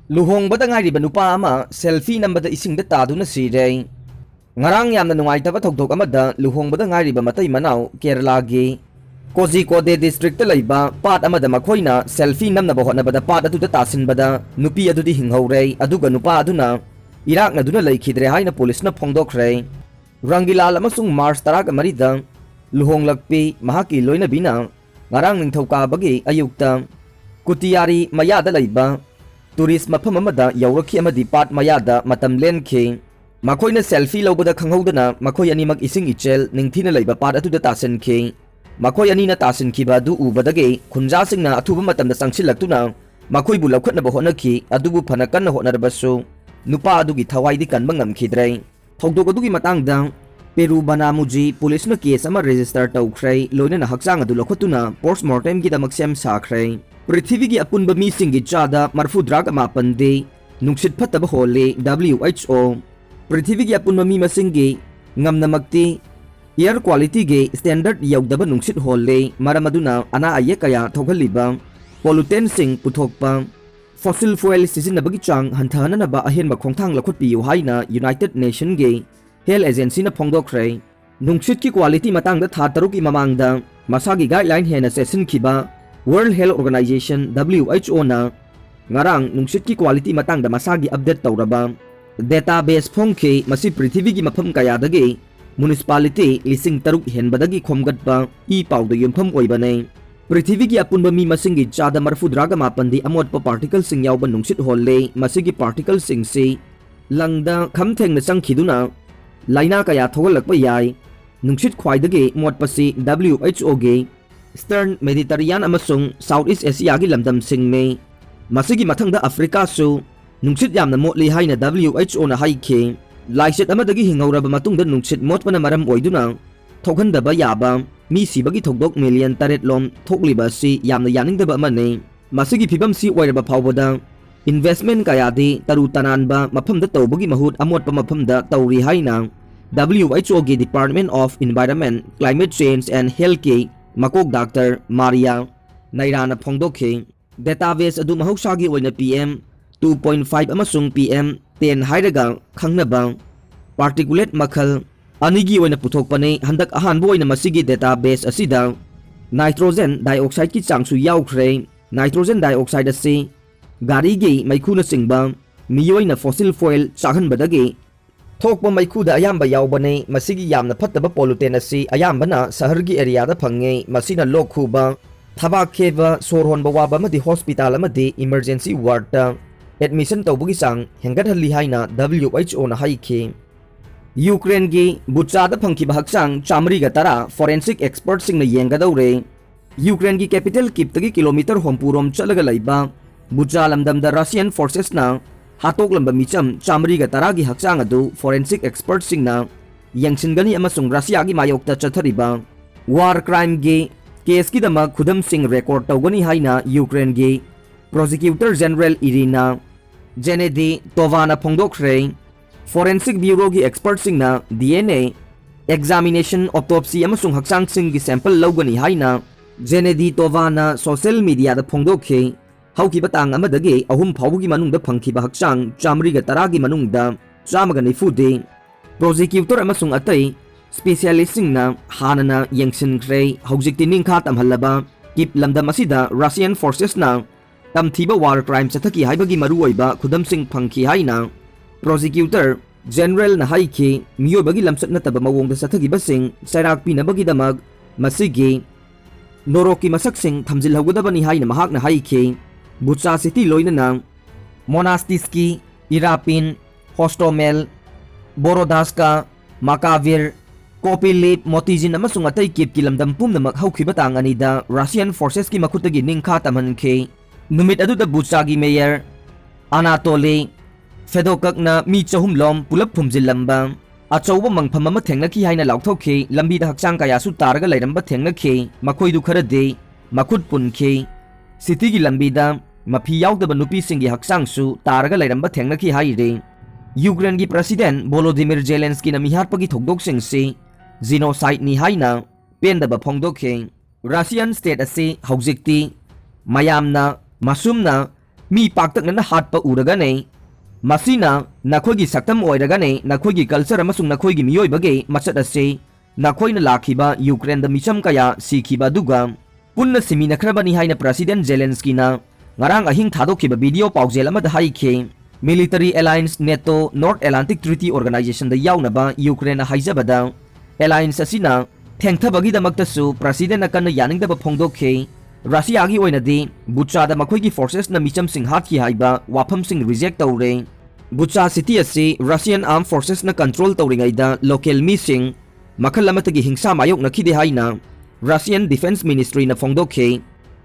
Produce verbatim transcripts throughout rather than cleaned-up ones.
ꯂꯨꯍꯣꯡꯕꯗ ꯉꯥꯏꯔꯤꯕ ꯅꯨꯄꯥ ꯑꯃ selfie ꯅꯝꯕꯗ ꯏꯁꯤꯡꯗ ꯇꯥꯗꯨꯅ ꯁꯤꯔꯦ꯫ ꯉꯔꯥꯡ ꯌꯥꯝꯅ ꯅꯨꯡꯉꯥꯏꯇꯕ ꯊꯧꯗꯣꯛ ꯑꯃꯗ ꯂꯨꯍꯣꯡꯕꯗ ꯉꯥꯏꯔꯤꯕ ꯃꯇꯩ ꯃꯅꯥꯎ ꯀꯦꯔꯂꯥꯒꯤ ꯀꯣꯖꯤꯀꯣꯗꯦ district ꯇ ꯂꯩꯕ ꯄꯥꯠ ꯑꯃꯗ ꯃꯈꯣꯏꯅ selfie ꯅꯝꯅꯕ ꯍꯣꯠꯅꯕꯗ ꯄꯥꯠ ꯑꯗꯨꯗ ꯇꯥꯁꯤꯟꯕꯗ ꯅꯨꯄꯤ ꯑꯗꯨꯗꯤ ꯍꯤꯡꯍꯧꯔꯦ, ꯑꯗꯨꯒ ꯅꯨꯄꯥ ꯑꯗꯨꯅ ꯏꯔꯥꯛꯅꯗꯨꯅ ꯂꯩꯈꯤꯗ꯭ꯔꯦ ꯍꯥꯏꯅ ꯄꯨꯂꯤꯁꯅ ꯐꯣꯡꯗꯣꯛꯈ꯭ꯔꯦ꯫ ꯔꯪꯒꯤꯂꯥꯜ ꯑꯃꯁꯨꯡ ꯃꯥꯔꯆ ꯇꯔꯥꯒ ꯃꯔꯤꯗ ꯂꯨꯍꯣꯡꯂꯛꯄꯤ ꯃꯍꯥꯛꯀꯤ ꯂꯣꯏꯅꯕꯤꯅ ꯉꯔꯥꯡ ꯅꯤꯡꯊꯧꯀꯥꯕꯒꯤ ꯑꯌꯨꯛꯇ ꯀꯨꯇꯤꯌꯥꯔꯤ ꯃꯌꯥꯗ ꯂꯩꯕ tourist ꯃꯐꯝ ꯑꯃꯗ ꯌꯧꯔꯛꯈꯤ ꯑꯃꯗꯤ ꯄꯥꯠ ꯃꯌꯥꯗ ꯃꯇꯝ ꯂꯦꯟꯈꯤ꯫ ꯃꯈꯣꯏꯅ selfie ꯂꯧꯕꯗ ꯈꯪꯍꯧꯗꯅ ꯃꯈꯣꯏ ꯑꯅꯤꯃꯛ ꯏꯁꯤꯡ ꯏꯆꯦꯜ ꯅꯤꯡꯊꯤꯅ ꯂꯩꯕ ꯄꯥꯠ ꯑꯗꯨꯗ ꯇꯥꯁꯤꯟꯈꯤ꯫ ꯃꯈꯣꯏ ꯑꯅꯤꯅ ꯇꯥꯁꯤꯟꯈꯤꯕ ꯑꯗꯨ ꯎꯕꯗꯒꯤ ꯈꯨꯟꯖꯥꯁꯤꯡꯅ ꯑꯊꯨꯕ ꯃꯇꯝꯗ ꯆꯪꯁꯤꯜꯂꯛꯇꯨꯅ ꯃꯈꯣꯏꯕꯨ ꯂꯧꯈꯠꯅꯕ ꯍꯣꯠꯅꯈꯤ, ꯑꯗꯨꯕꯨ ꯐꯅ ꯀꯟꯅ ꯍꯣꯠꯅꯔꯕꯁꯨ ꯅꯨꯄꯥ ꯑꯗꯨꯒꯤ ꯊꯋꯥꯏꯗꯤ ꯀꯟꯕ ꯉꯝꯈꯤꯗ꯭ꯔꯦ꯫ ꯊꯧꯗꯣꯛ ꯑꯗꯨꯒꯤ ꯃꯇꯥꯡꯗ ꯄꯦꯔꯨꯕꯅꯥꯃꯨꯖꯤ ꯄꯨꯂꯤꯁꯅ case ꯑꯃ register ꯇꯧꯈ꯭ꯔꯦ, ꯂꯣꯏꯅꯅ ꯍꯛꯆꯥꯡ ꯑꯗꯨ ꯂꯧꯈꯠꯇꯨꯅ post mortemꯒꯤꯗꯃꯛ ꯁꯦꯝ ꯁꯥꯈ꯭ꯔꯦ꯫ ꯄ꯭ꯔꯤꯊꯤꯕꯤꯒꯤ ꯑꯄꯨꯟꯕ ꯃꯤꯁꯤꯡꯒꯤ ꯆꯥꯗ ꯃꯔꯐꯨꯗ꯭ꯔꯥꯒ ꯃꯥꯄꯟꯗꯤ ꯅꯨꯡꯁꯤꯠ ꯐꯠꯇꯕ ꯍꯣꯜꯂꯤ, W H O꯫ ꯄ꯭ꯔꯤꯊꯤꯕꯤꯒꯤ ꯑꯄꯨꯟꯕ ꯃꯤ ꯃꯁꯤꯡꯒꯤ ꯉꯝꯅꯃꯛꯇꯤ air qualityꯒꯤ standard ꯌꯧꯗꯕ ꯅꯨꯡꯁꯤꯠ ꯍꯣꯜꯂꯤ, ꯃꯔꯝ ꯑꯗꯨꯅ ꯑꯅꯥ ꯑꯌꯦꯛ ꯀꯌꯥ ꯊꯣꯛꯍꯜꯂꯤꯕ pollutantꯁꯤꯡ ꯄꯨꯊꯣꯛꯄ, fossil fuel ꯁꯤꯖꯤꯟꯅꯕꯒꯤ ꯆꯥꯡ ꯍꯟꯊꯍꯟꯅꯕ ꯑꯍꯦꯟꯕ ꯈꯣꯡꯊꯥꯡ ꯂꯧꯈꯠꯄꯤꯌꯨ ꯍꯥꯏꯅ United Nationꯒꯤ health agencyꯅ ꯐꯣꯡꯗꯣꯛꯈ꯭ꯔꯦ꯫ ꯅꯨꯡꯁꯤꯠꯀꯤ quality ꯃꯇꯥꯡꯗ ꯊꯥ ꯇꯔꯨꯛꯀꯤ ꯃꯃꯥꯡꯗ ꯃꯁꯥꯒꯤ guideline ꯍꯦꯟꯅ ꯆꯦꯠꯁꯤꯟꯈꯤꯕ World Health Organization, W H Oꯅ ꯉꯔꯥꯡ ꯅꯨꯡꯁꯤꯠꯀꯤ quality ꯃꯇꯥꯡꯗ ꯃꯁꯥꯒꯤ update ꯇꯧꯔꯕ database ꯐꯣꯡꯈꯤ꯫ ꯃꯁꯤ ꯄ꯭ꯔꯤꯊꯤꯕꯤꯒꯤ ꯃꯐꯝ ꯀꯌꯥꯗꯒꯤ municipality ꯂꯤꯁꯤꯡ ꯇꯔꯨꯛ ꯍꯦꯟꯕꯗꯒꯤ ꯈꯣꯝꯒꯠꯄ ꯏ ꯄꯥꯎꯗ ꯌꯨꯝꯐꯝ ꯑꯣꯏꯕꯅꯤ꯫ ꯄ꯭ꯔꯤꯊꯤꯕꯤꯒꯤ ꯑꯄꯨꯟꯕ ꯃꯤ ꯃꯁꯤꯡꯒꯤ ꯆꯥꯗ ꯃꯔꯐꯨꯗ꯭ꯔꯥꯒ ꯃꯥꯄꯟꯗꯤ ꯑꯃꯣꯠꯄ particleꯁꯤꯡ ꯌꯥꯎꯕ ꯅꯨꯡꯁꯤꯠ ꯍꯣꯜꯂꯤ꯫ ꯃꯁꯤꯒꯤ particleꯁꯤꯡꯁꯤ ꯂꯪꯗ ꯈꯝ ꯊꯦꯡꯅ ꯆꯪꯈꯤꯗꯨꯅ ꯂꯥꯏꯅꯥ ꯀꯌꯥ ꯊꯣꯛꯍꯜꯂꯛꯄ ꯌꯥꯏ꯫ ꯅꯨꯡꯁꯤꯠ ꯈ꯭ꯋꯥꯏꯗꯒꯤ ꯃꯣꯠꯄꯁꯤ W H Oꯒꯤ Eastern Mediterranean ꯑꯃꯁꯨꯡ South East Asiaꯒꯤ ꯂꯝꯗꯝꯁꯤꯡꯅꯤ꯫ ꯃꯁꯤꯒꯤ ꯃꯊꯪꯗ ꯑꯐ꯭ꯔꯤꯀꯥꯁꯨ ꯅꯨꯡꯁꯤꯠ ꯌꯥꯝꯅ ꯃꯣꯠꯂꯤ ꯍꯥꯏꯅ W H Oꯅ ꯍꯥꯏꯈꯤ꯫ ꯂꯥꯏꯆꯠ ꯑꯃꯗꯒꯤ ꯍꯤꯡꯍꯧꯔꯕ ꯃꯇꯨꯡꯗ ꯅꯨꯡꯁꯤꯠ ꯃꯣꯠꯄꯅ ꯃꯔꯝ ꯑꯣꯏꯗꯨꯅ ꯊꯣꯛꯍꯟꯗꯕ ꯌꯥꯕ ꯃꯤ ꯁꯤꯕꯒꯤ ꯊꯧꯗꯣꯛ million ꯇꯔꯦꯠ ꯂꯣꯝ ꯊꯣꯛꯂꯤꯕ ꯑꯁꯤ ꯌꯥꯝꯅ ꯌꯥꯅꯤꯡꯗꯕ ꯑꯃꯅꯤ꯫ ꯃꯁꯤꯒꯤ ꯐꯤꯕꯝꯁꯤ ꯑꯣꯏꯔꯕ ꯐꯥꯎꯕꯗ investment ꯀꯌꯥꯗꯤ ꯇꯔꯨ ꯇꯅꯥꯟꯕ ꯃꯐꯝꯗ ꯇꯧꯕꯒꯤ ꯃꯍꯨꯠ ꯑꯃꯣꯠꯄ ꯃꯐꯝꯗ ꯇꯧꯔꯤ ꯍꯥꯏꯅ W H Oꯒꯤ Department of Environment, Climate Change and Healthꯀꯤ ꯃꯀꯣꯛ ꯗꯥꯛꯇꯔ ꯃꯥꯔꯤꯌꯥ ꯅꯩꯔꯥꯅ ꯐꯣꯡꯗꯣꯛꯈꯤ꯫ Database ꯑꯗꯨ ꯃꯍꯧꯁꯥꯒꯤ ꯑꯣꯏꯅ P M two point five ꯑꯃꯁꯨꯡ P M ten ꯍꯥꯏꯔꯒ ꯈꯪꯅꯕ particulate ꯃꯈꯜ ꯑꯅꯤꯒꯤ ꯑꯣꯏꯅ ꯄꯨꯊꯣꯛꯄꯅꯤ꯫ ꯍꯟꯗꯛ ꯑꯍꯥꯟꯕ ꯑꯣꯏꯅ ꯃꯁꯤꯒꯤ database ꯑꯁꯤꯗ nitrogen dioxideꯀꯤ ꯆꯥꯡꯁꯨ ꯌꯥꯎꯈ꯭ꯔꯦ꯫ Nitrogen dioxide ꯑꯁꯤ ꯒꯥꯔꯤꯒꯤ ꯃꯩꯈꯨꯅꯆꯤꯡꯕ ꯃꯤꯑꯣꯏꯅ fossil fuel ꯆꯥꯛꯍꯟꯕꯗꯒꯤ ꯊꯣꯛꯄ ꯃꯩꯈꯨꯗ ꯑꯌꯥꯝꯕ ꯌꯥꯎꯕꯅꯤ꯫ ꯃꯁꯤꯒꯤ ꯌꯥꯝꯅ ꯐꯠꯇꯕ pollutant ꯑꯁꯤ ꯑꯌꯥꯝꯕꯅ ꯁꯍꯔꯒꯤ areaꯗ ꯐꯪꯉꯤ꯫ ꯃꯁꯤꯅ ꯂꯣꯛ ꯈꯨꯕ, ꯊꯕꯥꯛ ꯈꯦꯕ, ꯁꯣꯔ ꯍꯣꯟꯕ ꯋꯥꯕ ꯑꯃꯗꯤ hospital ꯑꯃꯗꯤ emergency wardꯇ admission ꯇꯧꯕꯒꯤ ꯆꯥꯡ ꯍꯦꯟꯒꯠꯍꯜꯂꯤ ꯍꯥꯏꯅ W H Oꯅ ꯍꯥꯏꯈꯤ꯫ ꯌꯨꯀ꯭ꯔꯦꯟꯒꯤ ꯕꯨꯆꯥꯗ ꯐꯪꯈꯤꯕ ꯍꯛꯆꯥꯡ ꯆꯥꯃꯔꯤꯒ ꯇꯔꯥ forensic expertꯁꯤꯡꯅ ꯌꯦꯡꯒꯗꯧꯔꯦ꯫ ꯌꯨꯀ꯭ꯔꯦꯟꯒꯤ capital ꯀꯤꯞꯇꯒꯤ ꯀꯤꯂꯣꯃꯤꯇꯔ ꯍꯨꯝꯐꯨ ꯔꯣꯝ ꯆꯠꯂꯒ ꯂꯩꯕ ꯕꯨꯆꯥ ꯂꯝꯗꯝꯗ Russian forcesꯅ ꯍꯥꯠꯇꯣꯛꯂꯝꯕ ꯃꯤꯆꯝ ꯆꯥꯃꯔꯤꯒ ꯇꯔꯥꯒꯤ ꯍꯛꯆꯥꯡ ꯑꯗꯨ forensic expertꯁꯤꯡꯅ ꯌꯦꯡꯁꯤꯟꯒꯅꯤ ꯑꯃꯁꯨꯡ ꯔꯁꯤꯌꯥꯒꯤ ꯃꯥꯌꯣꯛꯇ ꯆꯠꯊꯔꯤꯕ war crimeꯒꯤ caseꯀꯤꯗꯃꯛ ꯈꯨꯗꯝꯁꯤꯡ record ꯇꯧꯒꯅꯤ ꯍꯥꯏꯅ ꯌꯨꯀ꯭ꯔꯦꯟꯒꯤ Prosecutor General Irina Zeneditova ꯅ ꯐꯣꯡꯗꯣꯛꯈ꯭ꯔꯦ꯫ Forensic Bureauꯒꯤ expertꯁꯤꯡꯅ D N A examination, autopsy ꯑꯃꯁꯨꯡ ꯍꯛꯆꯥꯡꯁꯤꯡꯒꯤ sample ꯂꯧꯒꯅꯤ ꯍꯥꯏꯅ Zeneditova ꯅ social mediaꯗ ꯐꯣꯡꯗꯣꯛꯈꯤ꯫ ꯍꯧꯈꯤꯕ ꯇꯥꯡ ꯑꯃꯗꯒꯤ ꯑꯍꯨꯝ ꯐꯥꯎꯕꯒꯤ ꯃꯅꯨꯡꯗ ꯐꯪꯈꯤꯕ ꯍꯛꯆꯥꯡ ꯆꯥꯃꯔꯤꯒ ꯇꯔꯥꯒꯤ ꯃꯅꯨꯡꯗ ꯆꯥꯝꯃꯒ ꯅꯤꯐꯨꯗꯤ prosecutor ꯑꯃꯁꯨꯡ ꯑꯇꯩ specialistꯁꯤꯡꯅ ꯍꯥꯟꯅꯅ ꯌꯦꯡꯁꯤꯟꯈ꯭ꯔꯦ꯫ ꯍꯧꯖꯤꯛꯇꯤ ꯅꯤꯡꯈꯥ ꯇꯝꯍꯜꯂꯕ ꯀꯤꯞ ꯂꯝꯗꯝ ꯑꯁꯤꯗ Russian forcesꯅ ꯇꯝꯊꯤꯕ war crime ꯆꯠꯊꯈꯤ ꯍꯥꯏꯕꯒꯤ ꯃꯔꯨꯑꯣꯏꯕ ꯈꯨꯗꯝꯁꯤꯡ ꯐꯪꯈꯤ ꯍꯥꯏꯅ Prosecutor Generalꯅ ꯍꯥꯏꯈꯤ꯫ ꯃꯤꯑꯣꯏꯕꯒꯤ ꯂꯝꯆꯠ ꯅꯠꯇꯕ ꯃꯑꯣꯡꯗ ꯆꯠꯊꯈꯤꯕꯁꯤꯡ ꯆꯩꯔꯥꯛ ꯄꯤꯅꯕꯒꯤꯗꯃꯛ ꯃꯁꯤꯒꯤ ꯅꯣꯔꯣꯛꯀꯤ ꯃꯁꯛꯁꯤꯡ ꯊꯝꯖꯤꯜꯍꯧꯒꯗꯕꯅꯤ ꯍꯥꯏꯅ ꯃꯍꯥꯛꯅ ꯍꯥꯏꯈꯤ꯫ ꯕꯨꯆꯥ city ꯂꯣꯏꯅꯅ Monastyrsky, Irpin, Hostomel, Borodyanka, Makhavir, Kopylivka, Motyzhyn ꯑꯃꯁꯨꯡ ꯑꯇꯩ ꯀꯤꯞꯀꯤ ꯂꯝꯗꯝ ꯄꯨꯝꯅꯃꯛ ꯍꯧꯈꯤꯕ ꯇꯥꯡ ꯑꯅꯤꯗ Russian forcesꯀꯤ ꯃꯈꯨꯠꯇꯒꯤ ꯅꯤꯡꯈꯥ ꯇꯝꯍꯟꯈꯤ꯫ ꯅꯨꯃꯤꯠ ꯑꯗꯨꯗ ꯕꯨꯆꯥꯒꯤ mayor Anatoly Fedotchukꯅ ꯃꯤ ꯆꯍꯨꯝ ꯂꯣꯝ ꯄꯨꯂꯞ ꯐꯨꯝꯖꯤꯜꯂꯝꯕ ꯑꯆꯧꯕ ꯃꯪꯐꯝ ꯑꯃ ꯊꯦꯡꯅꯈꯤ ꯍꯥꯏꯅ ꯂꯥꯎꯊꯣꯛꯈꯤ꯫ ꯂꯝꯕꯤꯗ ꯍꯛꯆꯥꯡ ꯀꯌꯥꯁꯨ ꯇꯥꯔꯒ ꯂꯩꯔꯝꯕ ꯊꯦꯡꯅꯈꯤ꯫ ꯃꯈꯣꯏꯗꯨ ꯈꯔꯗꯤ ꯃꯈꯨꯠ ꯄꯨꯟꯈꯤ꯫ Cityꯒꯤ ꯂꯝꯕꯤꯗ ꯃꯐꯤ ꯌꯥꯎꯗꯕ ꯅꯨꯄꯤꯁꯤꯡꯒꯤ ꯍꯛꯆꯥꯡꯁꯨ ꯇꯥꯔꯒ ꯂꯩꯔꯝꯕ ꯊꯦꯡꯅꯈꯤ ꯍꯥꯏꯔꯤ꯫ ꯌꯨꯀ꯭ꯔꯦꯟꯒꯤ President Volodymyr Zelenskyꯅ ꯃꯤꯍꯥꯠꯄꯒꯤ ꯊꯧꯗꯣꯛꯁꯤꯡꯁꯤ genocideꯅꯤ ꯍꯥꯏꯅ ꯄꯦꯟꯗꯕ ꯐꯣꯡꯗꯣꯛꯈꯤ꯫ Russian state ꯑꯁꯤ ꯍꯧꯖꯤꯛꯇꯤ ꯃꯌꯥꯝꯅ ꯃꯁꯨꯝꯅ ꯃꯤ ꯄꯥꯛꯇꯛꯅꯅ ꯍꯥꯠꯄ ꯎꯔꯒꯅꯤ꯫ ꯃꯁꯤꯅ ꯅꯈꯣꯏꯒꯤ ꯁꯛꯇꯝ ꯑꯣꯏꯔꯒꯅꯤ, ꯅꯈꯣꯏꯒꯤ culture ꯑꯃꯁꯨꯡ ꯅꯈꯣꯏꯒꯤ ꯃꯤꯑꯣꯏꯕꯒꯤ ꯃꯆꯠ ꯑꯁꯤ꯫ ꯅꯈꯣꯏꯅ ꯂꯥꯛꯈꯤꯕ ꯌꯨꯀ꯭ꯔꯦꯟꯗ ꯃꯤꯆꯝ ꯀꯌꯥ ꯁꯤꯈꯤꯕ ꯑꯗꯨꯒ ꯄꯨꯟꯅ ꯁꯤꯃꯤꯟꯅꯈ꯭ꯔꯕꯅꯤ ꯍꯥꯏꯅ President Zelenskyꯅ ꯉꯔꯥꯡ ꯑꯍꯤꯡ ꯊꯥꯗꯣꯛꯈꯤꯕ video ꯄꯥꯎꯖꯦꯜ ꯑꯃꯗ ꯍꯥꯏꯈꯤ꯫ Military alliance NATO North Atlantic Treaty Organizationꯗ ꯌꯥꯎꯅꯕ ꯌꯨꯀ꯭ꯔꯦꯟꯅ ꯍꯥꯏꯖꯕꯗ, alliance ꯑꯁꯤꯅ ꯊꯦꯡꯊꯕꯒꯤꯗꯃꯛꯇꯁꯨ Presidentꯅ ꯀꯟꯅ ꯌꯥꯅꯤꯡꯗꯕ ꯐꯣꯡꯗꯣꯛꯈꯤ꯫ ꯔꯁꯤꯌꯥꯒꯤ ꯑꯣꯏꯅꯗꯤ ꯕꯨꯆꯥꯗ ꯃꯈꯣꯏꯒꯤ forcesꯅ ꯃꯤꯆꯝꯁꯤꯡ ꯍꯥꯠꯈꯤ ꯍꯥꯏꯕ ꯋꯥꯐꯝꯁꯤꯡ reject ꯇꯧꯔꯦ꯫ ꯕꯨꯆꯥ city ꯑꯁꯤ Russian Armed Forcesꯅ control ꯇꯧꯔꯤꯉꯩꯗ local ꯃꯤꯁꯤꯡ ꯃꯈꯜ ꯑꯃꯠꯇꯒꯤ ꯍꯤꯡꯁꯥ ꯃꯥꯌꯣꯛꯅꯈꯤꯗꯦ ꯍꯥꯏꯅ Russian Defense Ministryꯅ ꯐꯣꯡꯗꯣꯛꯈꯤ꯫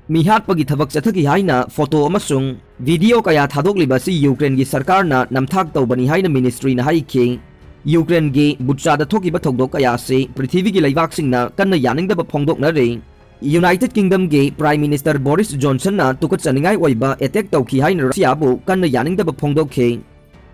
ꯃꯤꯍꯥꯠꯄꯒꯤ ꯊꯕꯛ ꯆꯠꯊꯈꯤ ꯍꯥꯏꯅ photo ꯑꯃꯁꯨꯡ video ꯀꯌꯥ ꯊꯥꯗꯣꯛꯂꯤꯕ ꯑꯁꯤ ꯌꯨꯀ꯭ꯔꯦꯟꯒꯤ ꯁꯔꯀꯥꯔꯅ ꯅꯝꯊꯥꯛ ꯇꯧꯕꯅꯤ ꯍꯥꯏꯅ ministryꯅ ꯍꯥꯏꯈꯤ꯫ ꯌꯨꯀ꯭ꯔꯦꯟꯒꯤ ꯕꯨꯆꯥꯗ ꯊꯣꯛꯈꯤꯕ ꯊꯧꯗꯣꯛ ꯀꯌꯥ ꯑꯁꯤ ꯄ꯭ꯔꯤꯊꯤꯕꯤꯒꯤ ꯂꯩꯕꯥꯛꯁꯤꯡꯅ ꯀꯟꯅ ꯌꯥꯅꯤꯡꯗꯕ ꯐꯣꯡꯗꯣꯛꯅꯔꯤ꯫ United Kingdomꯒꯤ Prime Minister Boris Johnsonꯅ ꯇꯨꯀꯠꯆꯅꯤꯡꯉꯥꯏ ꯑꯣꯏꯕ attack ꯇꯧꯈꯤ ꯍꯥꯏꯅ ꯔꯁꯤꯌꯥꯕꯨ ꯀꯟꯅ ꯌꯥꯅꯤꯡꯗꯕ ꯐꯣꯡꯗꯣꯛꯈꯤ꯫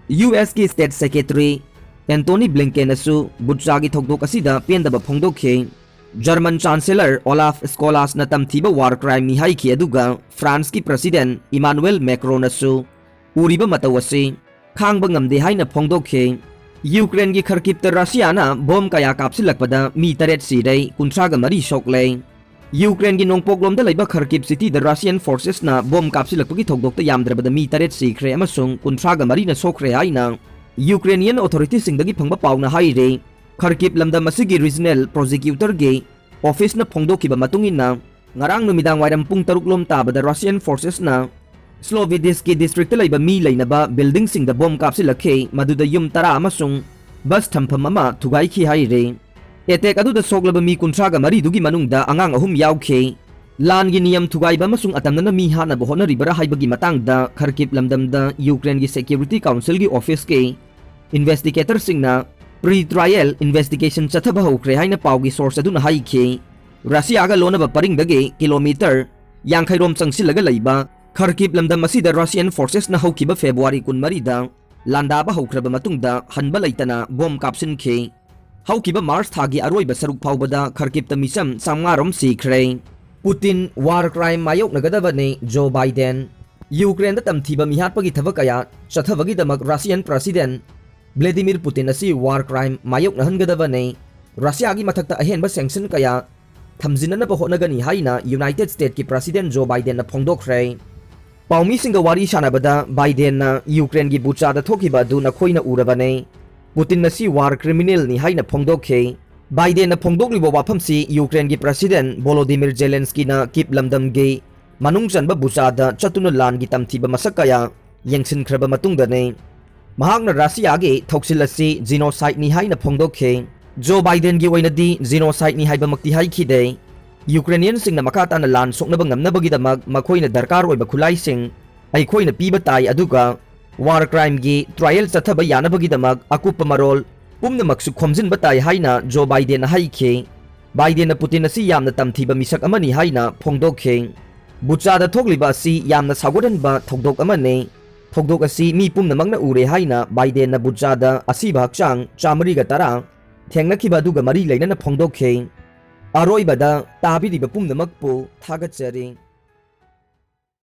USꯀꯤ State Secretary Antony Blinkenꯅꯁꯨ ꯕꯨꯆꯥꯒꯤ ꯊꯧꯗꯣꯛ ꯑꯁꯤꯗ ꯄꯦꯟꯗꯕ ꯐꯣꯡꯗꯣꯛꯈꯤ꯫ German Chancellor Olaf Scholzꯅ ꯇꯝꯊꯤꯕ war crimeꯅꯤ ꯍꯥꯏꯈꯤ, ꯑꯗꯨꯒ Franceꯀꯤ President Emmanuel Macronꯅꯁꯨ ꯎꯔꯤꯕ ꯃꯇꯧ ꯑꯁꯤ ꯈꯥꯡꯕ ꯉꯝꯗꯦ ꯍꯥꯏꯅ ꯐꯣꯡꯗꯣꯛꯈꯤ꯫ ꯌꯨꯀ꯭ꯔꯦꯟꯒꯤ ꯈꯔꯀꯤꯞꯇ ꯔꯁꯤꯌꯥꯅ ꯕꯣꯝ ꯀꯌꯥ ꯀꯥꯞꯁꯤꯜꯂꯛꯄꯗ ꯃꯤ ꯇꯔꯦꯠ ꯁꯤꯔꯦ, ꯀꯨꯟꯊ꯭ꯔꯥꯒ ꯃꯔꯤ ꯁꯣꯛꯂꯦ꯫ ꯌꯨꯀ꯭ꯔꯦꯟꯒꯤ ꯅꯣꯡꯄꯣꯛꯂꯣꯝꯗ ꯂꯩꯕ ꯈꯔꯀꯤꯞ cityꯗ Russian forcesꯅ ꯕꯣꯝ ꯀꯥꯞꯁꯤꯜꯂꯛꯄꯒꯤ ꯊꯧꯗꯣꯛꯇ ꯌꯥꯝꯗ꯭ꯔꯕꯗ ꯃꯤ ꯇꯔꯦꯠ ꯁꯤꯈ꯭ꯔꯦ ꯑꯃꯁꯨꯡ ꯀꯨꯟꯊ꯭ꯔꯥꯒ ꯃꯔꯤꯅ ꯁꯣꯛꯈ꯭ꯔꯦ ꯍꯥꯏꯅ Ukrainian authorityꯁꯤꯡꯗꯒꯤ ꯐꯪꯕ ꯄꯥꯎꯅ ꯍꯥꯏꯔꯤ꯫ ꯈꯔꯀꯤꯞ ꯂꯝꯗꯝ ꯑꯁꯤꯒꯤ regional prosecutorꯒꯤ officeꯅ ꯐꯣꯡꯗꯣꯛꯈꯤꯕ ꯃꯇꯨꯡ ꯏꯟꯅ, ꯉꯔꯥꯡ ꯅꯨꯃꯤꯗꯥꯡ ꯋꯥꯏꯔꯝ ꯄꯨꯡ ꯇꯔꯨꯛ ꯂꯣꯝ ꯇꯥꯕꯗ Russian forcesꯅ Sloviditski districtꯇ ꯂꯩꯕ ꯃꯤ ꯂꯩꯅꯕ buildingꯁꯤꯡꯗ ꯕꯣꯝ ꯀꯥꯞꯁꯤꯜꯂꯛꯈꯤ, ꯃꯗꯨꯗ ꯌꯨꯝ ꯇꯔꯥ ꯑꯃꯁꯨꯡ bus ꯊꯝꯐꯝ ꯑꯃ ꯊꯨꯒꯥꯏꯈꯤ ꯍꯥꯏꯔꯤ꯫ Attack ꯑꯗꯨꯗ ꯁꯣꯛꯂꯕ ꯃꯤ ꯀꯨꯟꯊ꯭ꯔꯥꯒ ꯃꯔꯤꯗꯨꯒꯤ ꯃꯅꯨꯡꯗ ꯑꯉꯥꯡ ꯑꯍꯨꯝ ꯌꯥꯎꯈꯤ꯫ ꯂꯥꯟꯒꯤ ꯅꯤꯌꯝ ꯊꯨꯒꯥꯏꯕ ꯑꯃꯁꯨꯡ ꯑꯇꯝꯅꯅ ꯃꯤ ꯍꯥꯠꯅꯕ ꯍꯣꯠꯅꯔꯤꯕꯔꯥ ꯍꯥꯏꯕꯒꯤ ꯃꯇꯥꯡꯗ ꯈꯔꯀꯤꯞ ꯂꯝꯗꯝꯗ Ukraineꯒꯤ Security Councilꯒꯤ officeꯀꯤ investigatorꯁꯤꯡꯅ pre-trial investigation ꯆꯠꯊꯕ ꯍꯧꯈ꯭ꯔꯦ ꯍꯥꯏꯅ ꯄꯥꯎꯒꯤ source ꯑꯗꯨꯅ ꯍꯥꯏꯈꯤ꯫ ꯔꯁꯤꯌꯥꯒ ꯂꯣꯟꯅꯕ ꯄꯔꯤꯡꯗꯒꯤ kilometre ꯌꯥꯡꯈꯩ ꯔꯣꯝ ꯆꯪꯁꯤꯜꯂꯒ ꯂꯩꯕ ꯈꯔꯀꯤꯞ ꯂꯝꯗꯝ ꯑꯁꯤꯗ Russian forcesꯅ ꯍꯧꯈꯤꯕ February ꯀꯨꯟꯃꯔꯤꯗ ꯂꯥꯟꯗꯥꯕ ꯍꯧꯈ꯭ꯔꯕ ꯃꯇꯨꯡꯗ ꯍꯟꯕ ꯂꯩꯇꯅ ꯕꯣꯝ ꯀꯥꯞꯁꯤꯟꯈꯤ꯫ ꯍꯧꯈꯤꯕ March ꯊꯥꯒꯤ ꯑꯔꯣꯏꯕ ꯁꯔꯨꯛ ꯐꯥꯎꯕꯗ ꯈꯔꯀꯤꯞꯇ ꯃꯤꯆꯝ ꯆꯥꯝꯃꯉꯥ ꯔꯣꯝ ꯁꯤꯈ꯭ꯔꯦ꯫ Putin war crime ꯃꯥꯌꯣꯛꯅꯒꯗꯕꯅꯤ, Joe Biden꯫ ꯌꯨꯀ꯭ꯔꯦꯟꯗ ꯇꯝꯊꯤꯕ ꯃꯤꯍꯥꯠꯄꯒꯤ ꯊꯕꯛ ꯀꯌꯥ ꯆꯠꯊꯕꯒꯤꯗꯃꯛ ꯔꯁꯤꯌꯥꯟ ꯄ꯭ꯔꯁꯤꯗꯦꯟ ꯚ꯭ꯂꯦꯗꯤꯃꯤꯔ ꯄꯨꯇꯤꯟ ꯑꯁꯤ ꯋꯥꯔ ꯀ꯭ꯔꯥꯏꯝ ꯃꯥꯌꯣꯛꯅꯍꯟꯒꯗꯕꯅꯤ꯫ ꯔꯁꯤꯌꯥꯒꯤ ꯃꯊꯛꯇ ꯑꯍꯦꯟꯕ ꯁꯦꯡꯁꯟ ꯀꯌꯥ ꯊꯝꯖꯤꯟꯅꯅꯕ ꯍꯣꯠꯅꯒꯅꯤ ꯍꯥꯏꯅ ꯌꯨꯅꯥꯏꯇꯦꯗ ꯁ꯭ꯇꯦꯠꯀꯤ ꯄ꯭ꯔꯁꯤꯗꯦꯟ ꯖꯣ ꯕꯥꯏꯗꯦꯟꯅ ꯐꯣꯡꯗꯣꯛꯈ꯭ꯔꯦ꯫ ꯄꯥꯎꯃꯤꯁꯤꯡꯒ ꯋꯥꯔꯤ ꯁꯥꯟꯅꯕꯗ ꯕꯥꯏꯗꯦꯟꯅ ꯌꯨꯀ꯭ꯔꯦꯟꯒꯤ ꯕꯨꯆꯥꯗ ꯊꯣꯛꯈꯤꯕ ꯑꯗꯨ ꯅꯈꯣꯏꯅ ꯎꯔꯕꯅꯤ꯫ ꯄꯨꯇꯤꯟ ꯑꯁꯤ ꯋꯥꯔ ꯀ꯭ꯔꯤꯃꯤꯅꯦꯜꯅꯤ ꯍꯥꯏꯅ ꯐꯣꯡꯗꯣꯛꯈꯤ꯫ ꯕꯥꯏꯗꯦꯟꯅ ꯐꯣꯡꯗꯣꯛꯂꯤꯕ ꯋꯥꯐꯝꯁꯤ ꯌꯨꯀ꯭ꯔꯦꯟꯒꯤ ꯄ꯭ꯔꯁꯤꯗꯦꯟ ꯚꯣꯂꯣꯗꯤꯃꯤꯔ ꯖꯦꯂꯦꯟꯁꯀꯤꯅ ꯀꯤꯞ ꯂꯝꯗꯝꯒꯤ ꯃꯅꯨꯡ ꯆꯟꯕ ꯕꯨꯆꯥꯗ ꯆꯠꯇꯨꯅ ꯂꯥꯟꯒꯤ ꯇꯝꯊꯤꯕ ꯃꯁꯛ ꯀꯌꯥ ꯌꯦꯡꯁꯤꯟꯈ꯭ꯔꯕ ꯃꯇꯨꯡꯗꯅꯤ꯫ ꯃꯍꯥꯛꯅ ꯔꯁꯤꯌꯥꯒꯤ ꯊꯧꯁꯤꯜ ꯑꯁꯤ ꯖꯤꯅꯣꯁꯥꯏꯗꯅꯤ ꯍꯥꯏꯅ ꯐꯣꯡꯗꯣꯛꯈꯤ꯫ ꯖꯣ ꯕꯥꯏꯗꯦꯟꯒꯤ ꯑꯣꯏꯅꯗꯤ ꯖꯤꯅꯣꯁꯥꯏꯗꯅꯤ ꯍꯥꯏꯕꯃꯛꯇꯤ ꯍꯥꯏꯈꯤꯗꯦ꯫ ꯌꯨꯀ꯭ꯔꯦꯅꯤꯌꯟꯁꯤꯡꯅ ꯃꯈꯥ ꯇꯥꯅ ꯂꯥꯟ ꯁꯣꯛꯅꯕ ꯉꯝꯅꯕꯒꯤꯗꯃꯛ ꯃꯈꯣꯏꯅ ꯗꯔꯀꯥꯔ ꯑꯣꯏꯕ ꯈꯨꯠꯂꯥꯏꯁꯤꯡ ꯑꯩꯈꯣꯏꯅ ꯄꯤꯕ ꯇꯥꯏ, ꯑꯗꯨꯒ ꯋꯥꯔ ꯀ꯭ꯔꯥꯏꯝꯒꯤ ꯇ꯭ꯔꯥꯏꯌꯦꯜ ꯆꯠꯊꯕ ꯌꯥꯅꯕꯒꯤꯗꯃꯛ ꯑꯀꯨꯞꯄ ꯃꯔꯣꯜ ꯄꯨꯝꯅꯃꯛꯁꯨ ꯈꯣꯝꯖꯤꯟꯕ ꯇꯥꯏ ꯍꯥꯏꯅ ꯖꯣ ꯕꯥꯏꯗꯦꯟꯅ ꯍꯥꯏꯈꯤ꯫ ꯕꯥꯏꯗꯦꯟꯅ ꯄꯨꯇꯤꯟ ꯑꯁꯤ ꯌꯥꯝꯅ ꯇꯝꯊꯤꯕ ꯃꯤꯁꯛ ꯑꯃꯅꯤ ꯍꯥꯏꯅ ꯐꯣꯡꯗꯣꯛꯈꯤ꯫ ꯕꯨꯆꯥꯗ ꯊꯣꯛꯂꯤꯕ ꯑꯁꯤ ꯌꯥꯝꯅ ꯁꯥꯎꯒꯠꯍꯟꯕ ꯊꯧꯗꯣꯛ ꯑꯃꯅꯤ꯫ ꯊꯧꯗꯣꯛ ꯑꯁꯤ ꯃꯤ ꯄꯨꯝꯅꯃꯛꯅ ꯎꯔꯦ ꯍꯥꯏꯅ ꯕꯥꯏꯗꯦꯟꯅ ꯕꯨꯆꯥꯗ ꯑꯁꯤꯕ ꯍꯛꯆꯥꯡ ꯆꯥꯃꯔꯤꯒ ꯇꯔꯥ ꯊꯦꯡꯅꯈꯤꯕ ꯑꯗꯨꯒ ꯃꯔꯤ ꯂꯩꯅꯅ ꯐꯣꯡꯗꯣꯛꯈꯤ꯫ ꯑꯔꯣꯏꯕꯗ ꯇꯥꯕꯤꯔꯤꯕ ꯄꯨꯝꯅꯃꯛꯄꯨ ꯊꯥꯒꯠꯆꯔꯤ꯫